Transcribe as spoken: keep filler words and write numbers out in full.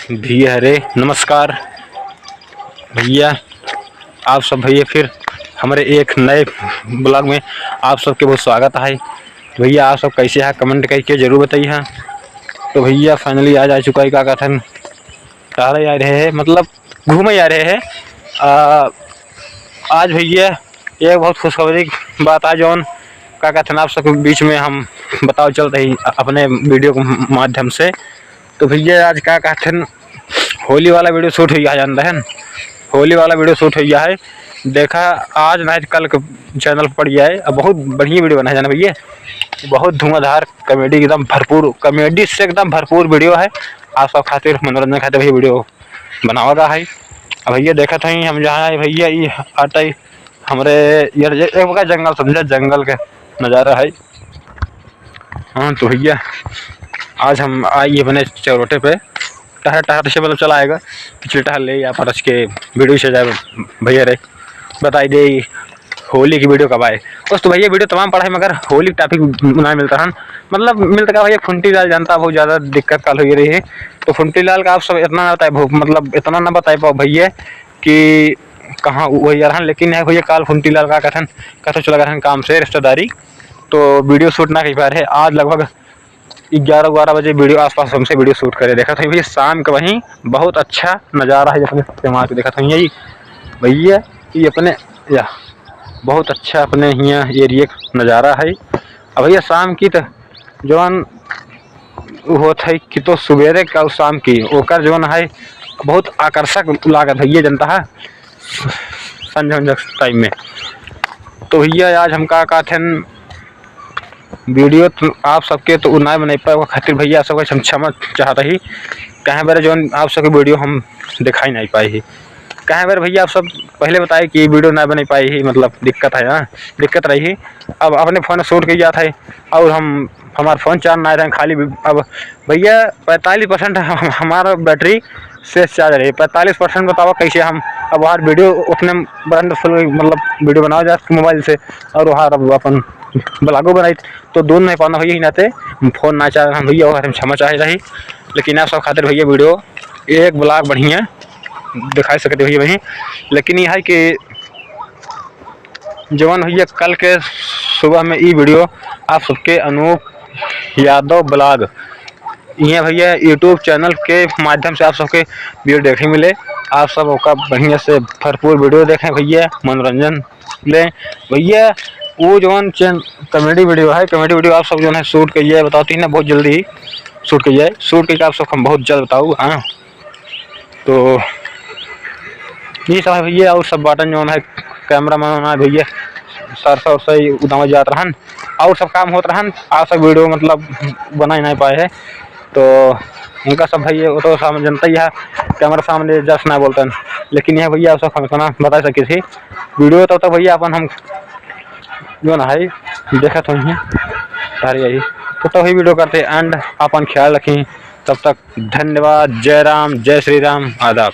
भैया रे, नमस्कार भैया, आप सब भैया फिर हमरे एक नए vlog में आप सबके बहुत स्वागत है। भैया, आप सब कैसे हैं, comment करके जरूर बताइए। तो भैया, finally आज आ चुका है, का कहथन, टहरे आ रहे हैं, मतलब घूमे आ रहे हैं। आ, आज भैया, एक बहुत खुशखबरी की बात है, जौन का कहथन, आप सबके बीच में हम बताओ चलते ही अपने video के माध्यम से। तो भैया, आज का कहथन, होली वाला video shoot हुई है, जान रहन, होली वाला video shoot हुई है। देखा, आज नाइट कल के channel पर पड़ गया है। अब बहुत बढ़िया video बना है, जाना भैया, बहुत धुआंधार comedy, एकदम भरपूर comedy से एकदम भरपूर video है। आप सब खातिर, मनोरंजन खातिर भैया video बनावा गा है। अब भैया, देखत हई हम जहाँ है भैया, ई आटा ही हमरे यार, ये एक बड़ा जंगल समझा, जंगल के नज़ारा है। हाँ, तो भैया, आज हम आई अपने चरोटे पे टहर टहर से, मतलब, चला आएगा, पिछले टहर ले या परस के video से जाए भैया रे, बताई दे होली की video कब आए। बस तो भैया, video तमाम पड़ा है, मगर होली topic ना मिलता है, मतलब, मिलता का भैया, फुंटी लाल जनता बहुत ज़्यादा दिक्कत काल हुई रही है। तो फुंटी लाल का आप सब इतना ना बताए, मतलब, इतना ना बताए पाओ भैया कि कहाँ वही रहन, लेकिन है भैया, काल फुंटी लाल का कथन, कथन चला गए काम से रिश्तेदारी, तो video shoot ना कर पा रहे। आज लगभग ग्यारह बारह बजे video आसपास हमसे video shoot करे। देखा था भैया, शाम के वहीं बहुत अच्छा नज़ारा है, अपने समाज के देखा था यही भैया, ये अपने, या बहुत अच्छा अपने हियाँ area का नज़ारा है। अब भैया, शाम की तो जौन होत है कि तो सुबेरे का और शाम की ओकर जौन है बहुत आकर्षक लागत है, ये जनता है संझा वंझा time में। तो भैया, आज हम का कहथन, video तो आप सबके तो ना बना पाए, ओकर खातिर भैया, आप सबके हम क्षमा चाहत ही। काहे बेरे जौन आप सबके video हम दिखाई नहीं पाए ही, काहे बेरे भैया, आप सब पहले बताए कि video ना बना पाए ही, मतलब, दिक्कत है, हाँ, दिक्कत रही। अब अपने phone shoot के जात है और हम, हमार phone charge ना रहे, खाली भी, अब भैया, पैंतालीस percent हम, हमारा battery से charge रही, पैंतालीस percent बतावा कैसे हम अब हर video उतने बरंड फुल, मतलब, video बनावा जात mobile से और वहाँ अब अपन vlog-ओ बनाई, तो दूर नहीं पाना भैया, ही नाते phone ना चाहे हम भैया, और हम क्षमा चाहे रही। लेकिन आप सब खातिर भैया, video एक vlog बढ़िया दिखाई सकते भैया वहीं। लेकिन यह है कि जवन भैया, कल के सुबह में ई video आप सबके अनूप यादव vlog, ये भैया, YouTube channel के माध्यम से आप सबके video देखे मिले। आप सब ओका बढ़िया से भरपूर video देखें भैया, मनोरंजन लें भैया। वो जवन चैन-, comedy video है, comedy video आप सब जौन है shoot करिए, बताओ तीन बहुत जल्दी ही shoot करिए, shoot करके आप सब हम बहुत जल्द बताऊ। हाँ, तो ये सब है भैया, और सब बाटन जौन है, cameraman होना है भैया, सरसा उरसा ही उदावत जात रहन, और सब काम होत रहन, आप सब video, मतलब, बना ही नहीं पाए हैं। तो उनका सब भैया, वो तो सामने जनता ही है, camera सामने जस ना बोलतन, लेकिन यह भैया, आप सब हम इतना बता सके थे, video तो, तो भैया, अपन हम जौन है देखत होइहें, अरे यही तो, तो ही video करते end। अपन ख्याल रखें, तब तक धन्यवाद। जय राम, जय श्री राम, आदाब।